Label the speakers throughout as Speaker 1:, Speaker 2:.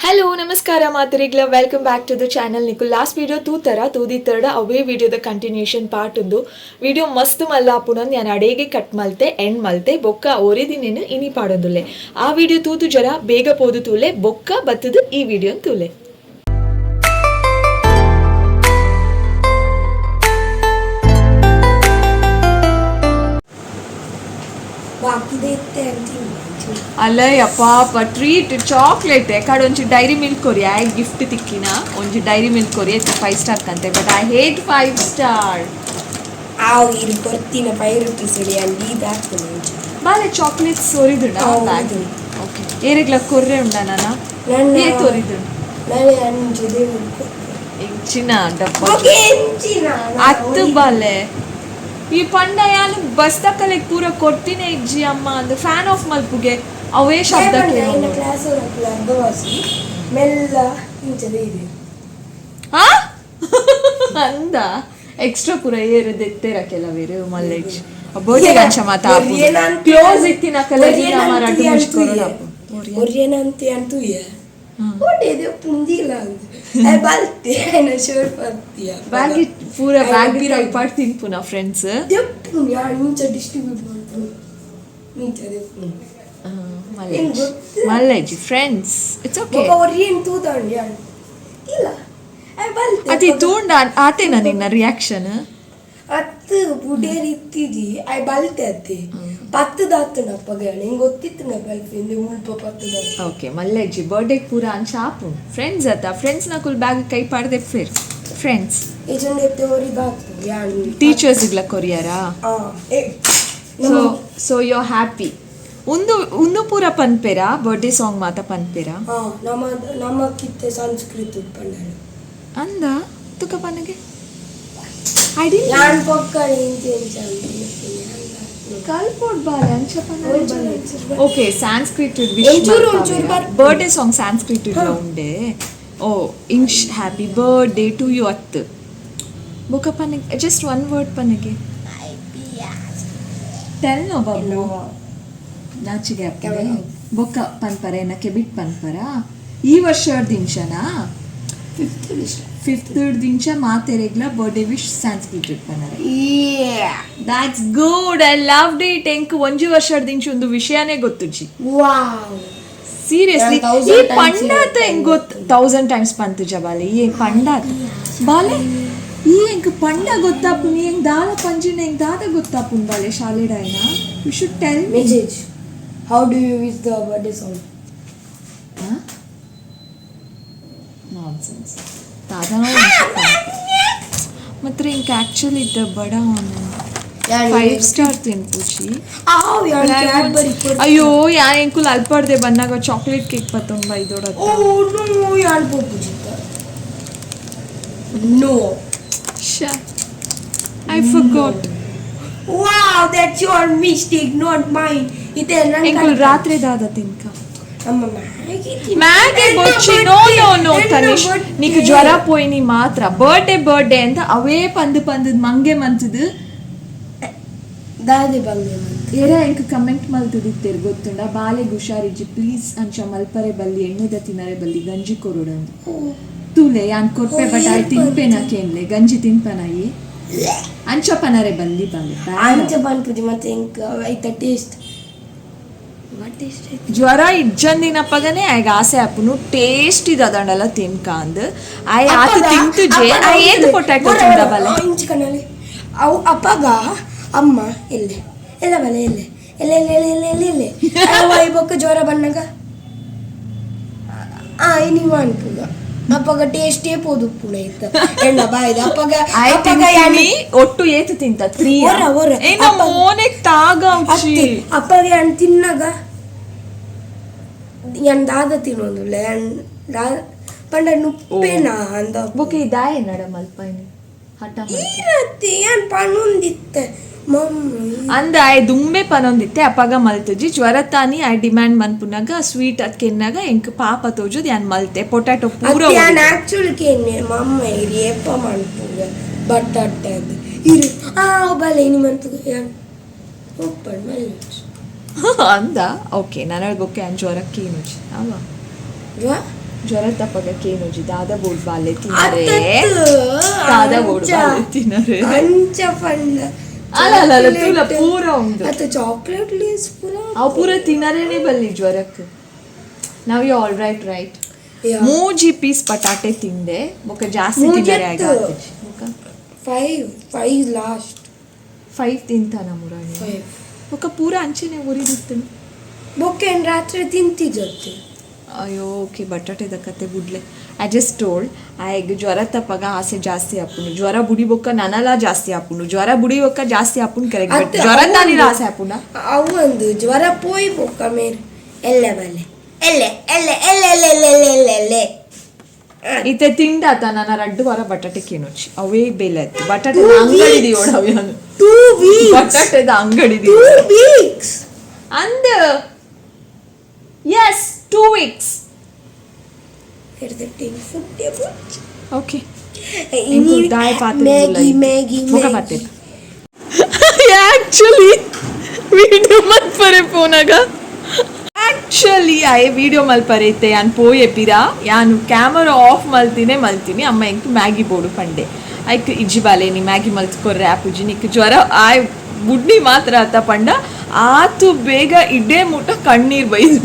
Speaker 1: Hello ನಮಸ್ಕಾರ ಮಾತರಿಗ್ಲ, welcome back to the channel. ನಿಕುಲ್ last video ತೂತರ ತೂದಿತ್ತರಡ ಅವೇ ವಿಡಿಯೋದ ಕಂಟಿನ್ಯೂಷನ್ ಪಾರ್ಟ್ ಉಂದು. ವಿಡಿಯೋ ಮಸ್ತ್ ಮಲ್ಲ ಆಪುನಂದು ಯಾನ್ ಅಡೇಗೆ ಕಟ್ ಮಲ್ತೆ, ಎಂಡ್ ಮಲ್ತೆ. ಬೊಕ್ಕ ಒರಿದಿನೇನು ಇನಿ ಪಾಡೊಂದುಲ್ಲೆ. ಆ ವಿಡಿಯೋ ತೂತು ಜರ ಬೇಗ ಪೋದು ತೂಲೆ, ಬೊಕ್ಕ ಬತ್ತದು ಈ ವಿಡಿಯೋ ತೂಲೆ.
Speaker 2: ಬಾಕಿದ ಇತ್ತೆ ಅಂತ.
Speaker 1: ಅಲ್ಲಯ್ಯ ಪಾಪ, ಟ್ರೀಟ್ ಚಾಕ್ಲೇಟ್ ಎಕಡೆ ಒಂಜಿ ಡೈರಿ ಮಿಲ್ಕ್ ಕೊರಿ. ಆಯ್ ಗಿಫ್ಟ್ ತಿಕ್ಕಿನ ಒಂಜಿ ಡೈರಿ ಮಿಲ್ಕ್ ಕೊರಿ. ಫೈವ್ ಸ್ಟಾರ್ ಕಂತೆ, but I hate Five Star.
Speaker 2: ಆವು ಇರು ಕೊರ್ತಿನ 5 ರುಪೀಸ್ ಇಡಿ ಅಲ್ಲಿ ಇದಾಗ್ತದೆ.
Speaker 1: ಬಾಲೆ ಚಾಕ್ಲೇಟ್ಸ್ ಒರಿದುಂಡ?
Speaker 2: ಆ,
Speaker 1: ಬ್ಯಾಗ್.
Speaker 2: ಒರಿದುಂಡು.
Speaker 1: ಓಕೆ, ಏರೆಗ್ಲ ಕೊರ್ರೆ ಉಂಡ ನಾನ?
Speaker 2: ನನ್ನ
Speaker 1: ಏತ್ ಒರಿದುಂಡು?
Speaker 2: ನಾನು ಅಂಜದೆ.
Speaker 1: ಎಂಚಿನ ಡಬ್ಬ?
Speaker 2: ಓಕೆ, ಎಂಚಿನ?
Speaker 1: ಅತ್ತು ಬಾಲೆ, ಈ ಪಂಡ ಯಾನ್ ಬಸ್ ತಕ್ಕಲೆಗ್ ಪೂರ ಕೊರ್ತಿನ ಇಜ್ಜಿ ಅಮ್ಮ ಅಂದ್ ಫ್ಯಾನ್ ಆಫ್ ಮಲ್ಪುಗೆ ಅವೇ ಶಬ್ದ ಕೇಳೋದು.
Speaker 2: ಕ್ಲಾಸ್ ಅರ್ಧವಾಸಿ ಮೆಲ್ಲ ಇಂಚದೆ ಇದೆ.
Speaker 1: ಆ? ಅಂದ ಎಕ್ಸ್ಟ್ರಾ ಪೂರ ಏರು ದೆತ್ತೆರ ಕೆಲವೇರು ಮಲ್ಲೇಜ್ ಬರ್ಡೇ ಅಂಚ ಮಾತ ಕ್ಲೋಸ್ ಇತ್ತಿನ ಕಲೆ ರಡ್ಡು
Speaker 2: ಒರಿಯನಂತೆ ಅಂತುಯ ಒಡೆದು ಪುಂದಿಲ್ಲ ಅಂದ್ ಬಲ್ತೆ ಶರ್ಟ್ ಬರ್ತೀಯ.
Speaker 1: ಬ್ಯಾಗ್ ಪೂರ ಬ್ಯಾಗ್ ಕೈಪಾಡ್ ತಿನ್ಪುನ ಫ್ರೆಂಡ್ಸ್.
Speaker 2: ದೆಪ್ಪುನು ಯಾನ್ ಇಂಚ ಡಿಸ್ಟ್ರಿಬ್ಯೂಟ್ ಮಲ್ಪುನು, ಇಂಚ ದೆಪ್ಪುನು.
Speaker 1: ಮಲ್ಲೇಜ್ ಮಲ್ಲೇಜ್ ಫ್ರೆಂಡ್ಸ್, it's okay.
Speaker 2: ಬೊಕ ಒರಿಯನ್ ತೂದಾಂಡ್ ಯಾನ್ ಇಲ್ಲ I ಬಲ್ತೆ.
Speaker 1: ಅತಿ ತೂಂಡ ಆತೇನ ನಿನ್ನ ರಿಯಾಕ್ಷನ್?
Speaker 2: ಅತ್ತು ಬುಡೇರ್ ಇತ್ತಿಜಿ, I ಬಲ್ತೆ ಅತ್ತೆ ಪತ್ತದಾತನ ಅಪ್ಪಗ ನಿಂಗೆ ಗೊತ್ತಿತ್ತು ನಾ ಬಲ್ಪೆ ಇಂದು ಮುಲ್ಪ ಪತ್ತದ.
Speaker 1: ಓಕೆ, ಮಲ್ಲೇಜಿ, ಬರ್ಡೇ ಪೂರ ಅಂಚ ಆಪುಂಡು. ಫ್ರೆಂಡ್ಸ್ ಅತ್ತ, ಫ್ರೆಂಡ್ಸ್ ನಕುಲ್ ಬ್ಯಾಗ್ ಕೈ ಪಾಡ್ದೆ ಫಿರ್ ಫ್ರೆಂಡ್ಸ್.
Speaker 2: ಏಜೆಂಟ್ ಎತ್ತೆ ಒರಿದಾತು ಯಾನ್.
Speaker 1: ಟೀಚರ್ಸ್ ಇಗ್ಲ ಕೊರಿಯರಾ?
Speaker 2: ಆ ಏ.
Speaker 1: ಸೊ ಸೊ you happy. ಉಂದು ಉಂದು ಪೂರ ಪನ್ಪೇರಾ? ಬರ್ಡೇ ಸಾಂಗ್ ಮಾತ ಪನ್ಪೇರಾ?
Speaker 2: ಹಾ, ನಮ್ಮ ನಮ್ಮ ಕಿತ್ತೆ ಸಂಸ್ಕೃತ ಪಂಡರು.
Speaker 1: ಅಂದ ತುಕ ಪನಗೆ I didn't.
Speaker 2: ಯಾನ್ ಪೊಕ್ಕಡೆ ಇಂಚ ಇಂಚ
Speaker 1: ಕಲ್ಪೋಡ್ ಬಾಲೆ ಅಂಚ.
Speaker 2: ಒಂಚೂರು ಒಂಚೂರು
Speaker 1: ಪನ ಓಕೆ, ಸಾಂಸ್ಕ್ರಿಟ್ ವಿಶ್.
Speaker 2: ಒಂಚೂರು ಒಂಚೂರು ಬರ್ಪುಂಡು.
Speaker 1: ಬರ್ಡೇ ಸಾಂಗ್ ಸಾಂಸ್ಕ್ರಿಟ್ ಉಂಡೆ. ಓ English happy birthday to you ಅತ್. ಬೊಕ ಪನಗೆ ಜಸ್ಟ್ ಒನ್ ವರ್ಡ್ ಪನಗೆ. ಟೆಲ್ ನೋ ಬಾಬು, ನಾಚಿಗೆ ಆಗ್ತದೆ. ಬೊಕ್ಕ ಪನ್ಪರ ಎನ್ನ ಕೆಬಿಟ್ ಪನ್ಪರ ಈ ವರ್ಷ ದಿಂಚನಾ?
Speaker 2: Fifth wish.
Speaker 1: ಫಿಫ್ತ್ ದಿಂಚ ಮಾತೆರೆಗ್ಲ ಬರ್ಡೇ ವಿಶ್ ಸಾಂಸ್ಕ್ರಿಟ್ ಪನರೆ. That's good, I love it. ಎಂಕ್ ಒಂಜಿ ವರ್ಷ ದಿಂಚ ಒಂದು ವಿಷಯನೇ ಗೊತ್ತುಜಿ.
Speaker 2: ವಾವ್.
Speaker 1: ಸೀರಿಯಸ್ಲಿ.
Speaker 2: ನಾನ್ thousand
Speaker 1: ಈ
Speaker 2: times
Speaker 1: ಪಂಡಾತ ಹೆಂಗ್ ಗೊತ್ತು? ತೌಸಂಡ್ ಟೈಮ್ಸ್ ಪಂತುಜ ಬಾಲೆ. ಈ ಪಂಡಾತ ಬಾಲೆ, ಈ ಎಂಕ್ ಪಂಡ ಗೊತ್ತಾಪುನಿ. ಎಂಕ್ ದಾದ ಪಂಜಿನ, ಎಂಕ್ ದಾದ ಗೊತ್ತಾಪುನ್ ಬಾಲೆ ಶಾಲೆಡಾಯ್ನ? You should tell me.
Speaker 2: Message, how do you wish the birthday song?
Speaker 1: Nonsense. ದಾದ ಮತ್ತೆ ಇಂಕ್ ಆಕ್ಚುಲಿ ಇದ್ದ ಬಡ ಫೈವ್ ಸ್ಟಾರ್ ತಿನ್ಪುಚಿ.
Speaker 2: ಆವ್ ಯಾನ್ ಕ್ಯಾಡ್ಬರಿ.
Speaker 1: ಅಯ್ಯೋ, ಯಾ ಎಂಕುಲ್ ಅಲ್ಪಡ್ದೆ ಬನ್ನಾಗ ಚಾಕ್ಲೇಟ್ ಕೇಕ್ ಪತ್ತೊಂದು ಬೈದೋಡ.
Speaker 2: ಓ ನೋ, ಯಾನ್ ಪೋಪುಜಿತ್ತ, no.
Speaker 1: I forgot.
Speaker 2: Wow, that's your mistake, not mine. ಇದೆ ನನ್ನ
Speaker 1: ಎಂಕುಲ್ ರಾತ್ರಿ ದಾದ ತಿನ್ಕ?
Speaker 2: ಅಮ್ಮ ಮ್ಯಾಗಿ.
Speaker 1: ಮ್ಯಾಗಿ ಬೊಚ್ಚಿ, ನೋ ನೋ ನೋ ತನಿಷ್, ನಿಕ್ ಜ್ವರ ಪೋಯಿನಿ ಮಾತ್ರ ಬರ್ಡೇ ಬರ್ಡೇ ಅಂತ ಅವೇ ಪಂದು ಪಂದು ಮಂಗೆ ಮಂತದು.
Speaker 2: ದಾದೆ ಬಂದೆ?
Speaker 1: ಏರ ಎಂಕ್ ಕಮೆಂಟ್ ಮಲ್ತದಿತ್ತೆರ್ ಗೊತ್ತುಂಡ? ಬಾಲೆಗ್ ಹುಷಾರಿಜ್ಜಿ, ಪ್ಲೀಸ್ ಅಂಚ ಮಲ್ಪರೆ ಬಲ್ಲಿ, ಎಣ್ಣೆದ ತಿನ್ನರೆ ಬಲ್ಲಿ, ಗಂಜಿ ಕೊರೊಡಂದು. ತೂಲೆ, ಯಾನ್ ಕೊರ್ಪೆ, ಬಟ್ ಆಯ್ ತಿನ್ಪೇನ ಕೇನ್ಲೆ. ಗಂಜಿ ತಿನ್ಪನಾಯಿ? ಅಂಚ ಪನರೆ ಬಲ್ಲಿ ಬಾಲೆ.
Speaker 2: ಅಂಚ ಪನ್ಪುಜಿ ಮತ್ತೆ ಎಂಕ್ ಐತ ಟೇಸ್ಟ್, what taste?
Speaker 1: ಜ್ವರ ಇಜ್ಜಂದಿನಪ್ಪಗನೆ ಆಯ್ಗ ಆಸೆ ಆಪುನು ಟೇಸ್ಟ್ ಇದಾದಂಡಲ ತಿನ್ಕ ಅಂದ್. ಆಯ್ ಆತ ತಿಂತುಜೆ. ಆಯ್ ಏತ್ ಪೊಟ್ಯಾಟೊ ತಿಂದ ಬಾಲೆ?
Speaker 2: ಇಂಚಿ ಕಣ್ಣಲ್ಲಿ ಅವು. ಅಪ್ಪಗ ಅಮ್ಮ ಎಲ್ಲೆ ಎಲ್ಲ ಬಲೆ ಎಲ್ಲೆ ಎಲ್ಲೆ ಎಲ್ಲೆ ಎಲ್ಲೆ ಎಲ್ಲೆ ಎಲ್ಲೆ ಅವು I ಬೊಕ್ಕ ಜ್ವರ ಬನ್ನಗ ಆ ಇನಿ ಅನ್ಪುಗ ಅಪ್ಪಗ ಟೇಸ್ಟೇ ಪೋದು ಉಪ್ಪುನ ಇತ್ತ ಎಣ್ಣ ಬಾಯ್ದ ಅಪ್ಪಗ.
Speaker 1: ಆಯ್
Speaker 2: ಅಪ್ಪಗ ಯಾನ್
Speaker 1: ತಿಂತೀನಿ. ಒಟ್ಟು ಏತ್ ತಿಂತ? ತ್ರೀ?
Speaker 2: ಒರ, ಒರ.
Speaker 1: ಏನ ಮೋನೆಗ್ ತಾಗ.
Speaker 2: ಅತ್ತೆ, ಅಪ್ಪಗ ಯಾನ್ ತಿನ್ನಗ ಯಾನ್ ದಾದ ತಿನ್ನೊಂದುಲ್ಲ, ಯಾನ್ ದಾ ಪಂಡ ನುಪ್ಪೇನಾ ಅಂದ.
Speaker 1: ಬೊಕ ಇದಾಯೆ ನಡ ಮಲ್ಪೈನಿ ಹಠ ಮಲ್ಪೆ.
Speaker 2: ಈರತ್ತೆ ಯಾನ್ ಪನೊಂದಿತ್ತೆ ಮಮ್ಮಿ.
Speaker 1: ಅಂದ ಆಯ್ ದುಂಬೆ ಪನೊಂದಿತ್ತೆ, ಅಪಗ ಮಲ್ತುಜಿ. ಜ್ವರತಾನಿ ಆಯ್ ಡಿಮ್ಯಾಂಡ್ ಮನ್ಪುನಾಗ ಸ್ವೀಟ್ ಅದ್ ಕೆನ್ನಾಗ ಎಂಕ್ ಪಾಪ ತೋಜುದ್ ಯಾನ್ ಮಲ್ತೆ. ಪೊಟ್ಯಾಟೊ ಪೂರ.
Speaker 2: ಅತ್ತೆ ಯಾನ್ ಆಕ್ಚುಲಿ ಕೇನೆ ಮಮ್ಮ ಇರಿ ಏಪ ಮನ್ಪುಗ ಬಟಾಟೆ ಅದು ಇರು ಆ ಬಲೆ ಇನಿ ಮನ್ಪುಗ ಯಾನ್ ಒಪ್ಪಣ್ ಮಲ್ಲ.
Speaker 1: ಅಂದ ಓಕೆ, ನನಗೆ ಓಕೆ. ಯಾನ್ ಜ್ವರಕ್ಕೆ ಏನುಜಿ ಅವ.
Speaker 2: ಜ್ವ
Speaker 1: ಜ್ವರ ತಪ್ಪಗ ಕೇನುಜಿ ದಾದ ಬೋಡ್ ಬಾಲೆ ತಿನ್ನರೆ, ದಾದ ಬೋಡ್ ಬಾಲೆ ತಿನ್ನರೆ.
Speaker 2: ಅಂಚ ಪಂಡ.
Speaker 1: ಅಲ್ಲ ಅಲ್ಲ ಅಲ್ಲ, ತೂಲ ಪೂರ ಉಂಡು.
Speaker 2: ಅತ್ತ ಚಾಕ್ಲೇಟ್ ಲೇಸ್ ಪೂರ.
Speaker 1: ಅವು ಪೂರ ತಿನ್ನರೇನೆ ಬಲ್ಲಿ ಜ್ವರಕ್ಕೆ. ನಾವು you all right right? ಮೂಜಿ ಪೀಸ್ ಪಟಾಟೆ ತಿಂದೆ, ಬೊಕ ಜಾಸ್ತಿ ತಿನ್ನರೆ ಆಗ.
Speaker 2: 5 5 ಲಾಸ್ಟ್.
Speaker 1: 5 ತಿಂತಾನ ಮುರಾಣಿ.
Speaker 2: 5.
Speaker 1: ಬೊಕ ಪೂರ ಅಂಚೆನೆ ಉರಿದಿತ್ತು.
Speaker 2: ಬೊಕ್ಕ ರಾತ್ರಿ ತಿಂತಿದ್ದತ್ತೆ.
Speaker 1: ಅಯ್ಯೋ, ಓಕೆ, ಬಟಾಟೆದ ಕತೆ ಬುಡ್ಲೆ. I just told ಆಯ್ಗ್ ಜ್ವರ ತಪ್ಪಗ ಆಸೆ ಜಾಸ್ತಿ ಆಪುಂಡು. ಜ್ವರ ಬುಡಿ ಬೊಕ್ಕ ನನಲ ಜಾಸ್ತಿ ಆಪುಂಡು. ಜ್ವರ ಬುಡಿ ಬೊಕ್ಕ ಜಾಸ್ತಿ ಆಪುಂಡು, ಕರೆಕ್ಟ್. ಬಟ್ ಜ್ವರ ತಾನಿರ ಆಸೆ ಆಪುಂಡ?
Speaker 2: ಅವು ಒಂದು ಜ್ವರ ಪೋಯಿ ಬೊಕ್ಕ ಮೇರ್ ಎಲ್ಲ ಬಲ್ಲೆ ಎಲ್ಲ ಎಲ್ಲ ಎಲ್ಲ ಎಲ್ಲ ಎಲ್ಲ ಎಲ್ಲ ಎಲ್ಲ ಎಲ್ಲ.
Speaker 1: ಇತ್ತೆ ತಿಂಡಾತ ನನ್ನ ರಡ್ಡು ವಾರ ಬಟಾಟೆ ಕೇನೊಚ್ಚಿ ಅವೇ ಬೆಲೆ ಆಯ್ತು. ಬಟಾಟೆ ಅಂಗಡಿ ದಿಯೋಡ ಅವ್ಯಾನು.
Speaker 2: 2 ವೀಕ್ಸ್.
Speaker 1: ಬಟಾಟೆದ ಅಂಗಡಿ.
Speaker 2: 2 ವೀಕ್ಸ್.
Speaker 1: ಅಂದ್ yes, 2 weeks. Okay.
Speaker 2: Maggi Maggi.
Speaker 1: ಮುಖ. ಆಕ್ಚುಲಿ ವಿಡಿಯೋ ಮಲ್ಪರೆ ಪೋನಾಗ, ಆಕ್ಚುಲಿ ಆಯೆ ವಿಡಿಯೋ ಮಲ್ಪರೆ ಇತ್ತೆ ಯಾನ್ ಪೋಯೆ ಪಿರ, ಯಾನ್ ಕ್ಯಾಮರಾ ಆಫ್ ಮಲ್ತಿನೇ ಮಲ್ತೀನಿ, ಅಮ್ಮ ಎಂಕ್ ಮ್ಯಾಗಿ ಬೋಡು ಪಂಡೆ. ಐಕ್ ಇಜ್ಜಿ ಬಾಲೆ, ನೀ ಮ್ಯಾಗಿ ಮಲ್ತ್ಕೊರ್ರೆ ಆಪುಜಿ, ನಿಕ್ ಜ್ವರ ಆಯ್ ಬುಡ್ನಿ ಮಾತ್ರ ಆತ ಪಂಡ. ಆತು ಬೇಗ ಇಡೇ ಮುಟ ಕಣ್ಣೀರು ಬೈದು.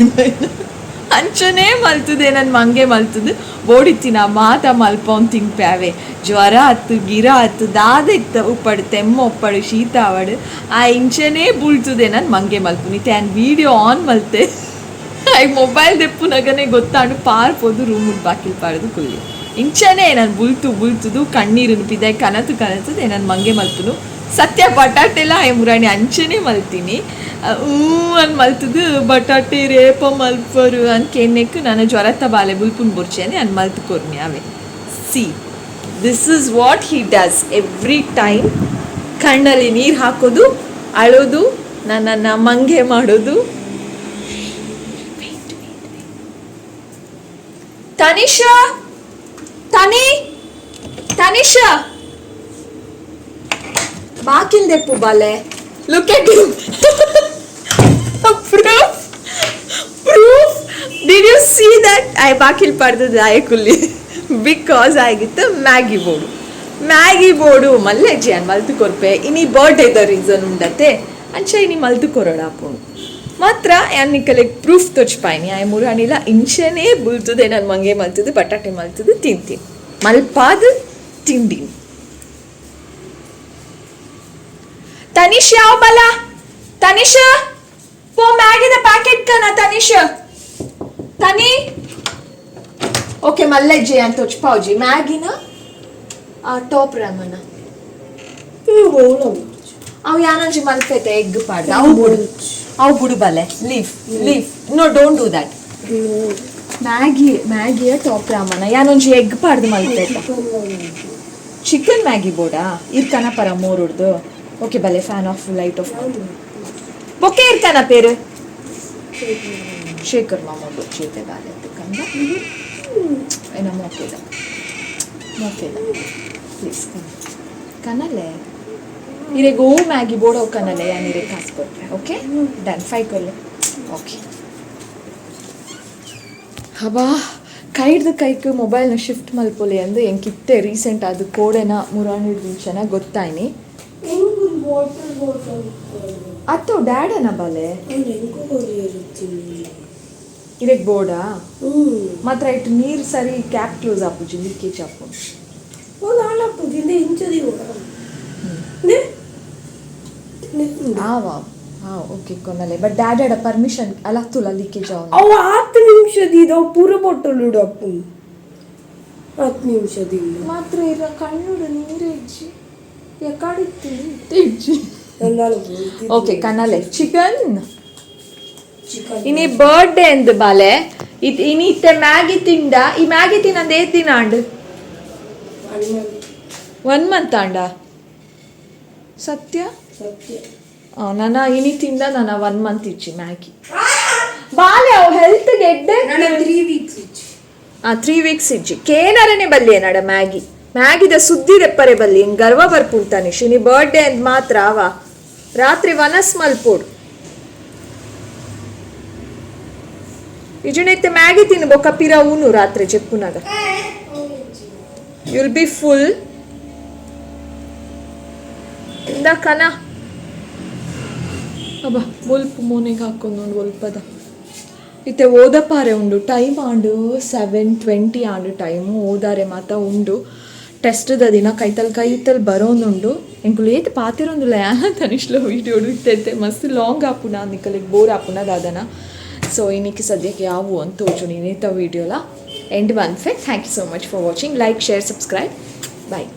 Speaker 1: ಅಂಚನೇ ಮಲ್ತದೆ ನನ್ನ ಮಂಗೆ ಮಲ್ತದು ಬೋಡಿತ್ತಿನ ಮಾತ ಮಲ್ಪೊಂದು ತಿನ್ಪ್ಯಾವೆ. ಜ್ವರ ಆತು, ಗಿರ ಆತು, ದಾದ ಇತ್ತ ಉಪ್ಪಡು, ತೆಮ್ಮ ಉಪ್ಪಡು, ಶೀತ ಆವಡು, ಆ ಇಂಚನೇ ಬುಳ್ತದೆ ನನ್ನ ಮಂಗೆ ಮಲ್ಪು. ನಿತ್ತೆ ಆನ್ ವಿಡಿಯೋ ಆನ್ ಮಲ್ತೆ, I mobile ದೆಪ್ಪುನಗನೆ ಗೊತ್ತಾಂಡು ಪಾರ್ಪೋದು ರೂಮ್ ಬಾಕಿಲ್ ಪಾರದು ಕುಲ್ಲಿ. ಇಂಚನೇ ನಾನು ಬುಲ್ತು ಬುಲ್ತುದು ಕಣ್ಣೀರನ್ನು ಪಿದಾಯ್ ಕನತು ಕನತದೆ ನನ್ನ ಮಂಗೆ ಮಲ್ಪುನು. ಸತ್ಯ, ಬಟಾಟೆಲ್ಲ ಆಯ್ ಮುರಾಣಿ ಅಂಚನೆ ಮಲ್ತೀನಿ. ಹ್ಞೂ ಅನ್ ಮಲ್ತದು ಬಟಾಟೆ ರೇಪ ಮಲ್ಪರು ಅನ್ ಕೆನ್ನೆಕ್ಕು ನಾನು ಜ್ವರತ್ತ ಬಾಲೆ ಬುಲ್ಪುನ್ ಬುರ್ಚೇನೆ ಅನ್ ಮಲ್ತು ಕೊರ್ನಿ ಅವೇ. See, this is what he does every time. ಕಣ್ಣಲ್ಲಿ ನೀರು ಹಾಕೋದು, ಅಳೋದು, ನನ್ನನ್ನು ಮಂಗೆ ಮಾಡೋದು. ತನಿಷಾ, ತನಿ, ತನಿಷಾ, ಬಾಕಿಲ್ ದೆಪ್ಪು ಬಾಲೆ. Look at him. Proof, proof. Did you see that? I ಬಾಕಿಲ್ ಪಡ್ದದ ಆಯ್ ಕುಲ್ಲಿ because ಆಗಿತ್ತು ಮ್ಯಾಗಿ ಬೋಡು, ಮ್ಯಾಗಿ ಬೋಡು. ಮಲ್ಲೆಜ್ಜಿ ಅನ್ ಮಲ್ತು ಕೊರ್ಪೆ. ಇನಿ ಬರ್ಡೇ the reason ಉಂಡತೆ, ಅಂಚ ಇನಿ ಮಲ್ತು ಕೊರೋಡ ಆಪುಂಡು ಮಾತ್ರ. ಯಾನ್ ನಿಕಲೆ ಪ್ರೂಫ್ ತೋಚ್ಪಾಯ್ನಿ. ಆಯ್ ಮುರಾಣಿಲ ಇಂಚನೇ ಬುಲ್ತದೆ ನನ್ನ ಮಂಗೆ ಮಲ್ತದು ಬಟಾಟೆ ಮಲ್ತದು ತಿಂತೀನಿ, ಮಲ್ಪಾದ ತಿಂಡಿನಿ. ತನಿಷ್ ಯಾವ ಬಲ, ತನಿಷ್ ಪೋ ಮ್ಯಾಗಿದ ಪ್ಯಾಕೆಟ್ ಕನ. ತನಿಷ್, ತನಿ, ಓಕೆ, ಮಲ್ಲೆಜ್ಜೆ ಅಂತ ತೋಚ್ಪಾವ್ಜಿ ಮ್ಯಾಗಿನ ಟಾಪ್ ರಾಮನ. ಅವು ಯಾನೊಂಜಿ ಮಲ್ಪೆತೆ ಎಗ್ ಪಾಡ್ದ. ಅವು ಬುಡು, ಅವು ಬುಡು ಬಲೆ. Leave, leave. No, don't do that. Maggi, ಮ್ಯಾಗಿಯ top ರಾಮನ ಯಾನೊಂಜಿ ಎಗ್ ಪಾಡ್ದು ಮಲ್ಪೆತ. ಚಿಕನ್ ಮ್ಯಾಗಿ ಬೋಡಾ? ಇರ್ಕನ ಪರ ಮೋರುಡ್ದು. ಓಕೆ ಬಲೆ, fan off, light off. ಬೊಕ್ಕೆ ಇರ್ಕನ ಪೇರು ಶೇಖರ್ ಮಾಮ ಬೊಚ್ಚೈತೆ ಬಾಲೆ ಕಂದ. ಏನ ಮೋಕೆದ ಮೋಕೆದ ಪ್ಲೀಸ್ ಕನ ಕನಲೆ ಇರೆಗ್ ಓ ಮ್ಯಾಗಿ ಬೋಡೋ ಕನಲೆ. ಯಾನ್ ಇರೆಗ್ ಕಾಸು ಕೊಟ್ಟೆ. ಓಕೆ, ಡನ್, 5 ಕೊಲ್ಲೆ. ಓಕೆ. ಹಬಾ, ಕೈಡ್ದು ಕೈಕ್ ಮೊಬೈಲ್ನ ಶಿಫ್ಟ್ ಮಲ್ಪೊಲಿ ಅಂದು ಎಂಕಿತ್ತೆ ರೀಸೆಂಟ್ ಅದು ಕೋಡೆನ ಮುರಾಣಿಡ್ ಚೆನ್ನಾಗಿ ಗೊತ್ತಾಯ್ನಿ. ಅತ್ತೋ ಡ್ಯಾಡನ ಬಾಲೆ. ಇರೆಗ್ ಬೋಡಾ ಮಾತ್ರ ಇಟ್ಟು ನೀರು ಸರಿ ಕ್ಯಾಪ್ ಕ್ಲೋಸ್ ಆಪುಜಿ, ಲೀಕೇಜ್ ಆಪುಂಡು. ಆವ ಹಾ, ಓಕೆ, ಕೊನಲೆ. ಬಟ್ ಡ್ಯಾಡಡ ಪರ್ಮಿಷನ್ ಅಲ್ಲ, ತುಲ ಲೀಕೇಜ್ ಆವು.
Speaker 2: ಅವು 10 ನಿಮಿಷದ ಇದು ಪೂರ ಬಾಟಲ್ ಇಡಪ್ಪು 10 ನಿಮಿಷದಿಂದ.
Speaker 1: ಮಾತ್ರ ಇರ ಕಣ್ಣುಡು ನೀರು ಇಜ್ಜಿ, ಎಕಾಡಿತ್ತು ಇತ್ತೆ ಇಜ್ಜಿ. ಓಕೆ, ಕನಲೆ ಚಿಕನ್.
Speaker 2: ಚಿಕನ್.
Speaker 1: ಇನಿ ಬರ್ಡೇ ಅಂದ್ ಬಾಲೆ ಇತ್ ಇನಿ ಇತ್ತೆ ಮ್ಯಾಗಿ ತಿಂಡ. ಈ ಮ್ಯಾಗಿ ತಿನ್ನಂದ ಏತ್ ದಿನ and? 1 month ಆಂಡ? ಸತ್ಯ?
Speaker 2: ಸತ್ಯ.
Speaker 1: ನನ್ನ ಇನಿ ತಿಂದ ನನ್ನ 1 ಮಂತ್ ಇಚ್ಚಿ ಮ್ಯಾಗಿ ಬಾಲೆ. ಅವು ಹೆಲ್ತ್ ಗೆಡ್ಡೆ.
Speaker 2: ನನ್ನ 3 ವೀಕ್ಸ್ ಇಚ್ಚಿ.
Speaker 1: ಆ 3 ವೀಕ್ಸ್ ಇಜ್ಜಿ. ಕೇನರನೆ ಬಲ್ಲಿ ನಡ ಮ್ಯಾಗಿ, ಮ್ಯಾಗಿದ ಸುದ್ದಿ ದೆಪ್ಪರೆ ಬಲ್ಲಿ. ಹಿಂಗ್ ಗರ್ವ ಬರ್ಪುಂತಾನೆ. ಶಿನಿ ಬರ್ಡೇ ಅಂದ್ ಮಾತ್ರ ಅವ ರಾತ್ರಿ ವನಸ್ ಮಲ್ಪೋಡು. ಇಜುನ ಇತ್ತೆ ಮ್ಯಾಗಿ ತಿನ್ನು, ಬೊಕ್ಕ ಪಿರ ಊನು ರಾತ್ರಿ ಜೆಪ್ಪುನಾಗ. You'll be full. ಇಂದ ಕನ. ಅಬ್ಬ, ಒಲ್ಪ ಮೋನೆಗೆ ಹಾಕೊಂಡು ಒಲ್ಪದ. ಇತ್ತೆ ಓದಪಾರೆ ಉಂಡು. Time ಆಂಡು, 7:20 ಆಂಡು time. ಓದಾರೆ ಮಾತ ಉಂಡು. ಟೆಸ್ಟ್ದ ದಿನ ಕೈತಲ್ ಕೈತಲ್ ಬರೋನುಂಡು. ಎಂಕುಲು ಏತ್ ಪಾತೆರೊಂದುಲ್ಲ ಯಾನ ತನಿಷ್ಲ ವೀಡಿಯೋಡು ಇತ್ತೆ ಇತ್ತೆ ಮಸ್ತ್ ಲಾಂಗ್ ಆಪುನ, ನಿಕಲಿಗೆ ಬೋರ್ ಆಪುನ ದಾದನ. ಸೊ ಇನ್ನಿಕ್ಕೆ ಸದ್ಯಕ್ಕೆ ಯಾವು ಅಂತ ತೋಜುನಿ. ಇನ್ನಿತ ವೀಡಿಯೋಲ and ಮನ್ಪೆ. Thank you so much for watching. Like, share, subscribe. Bye.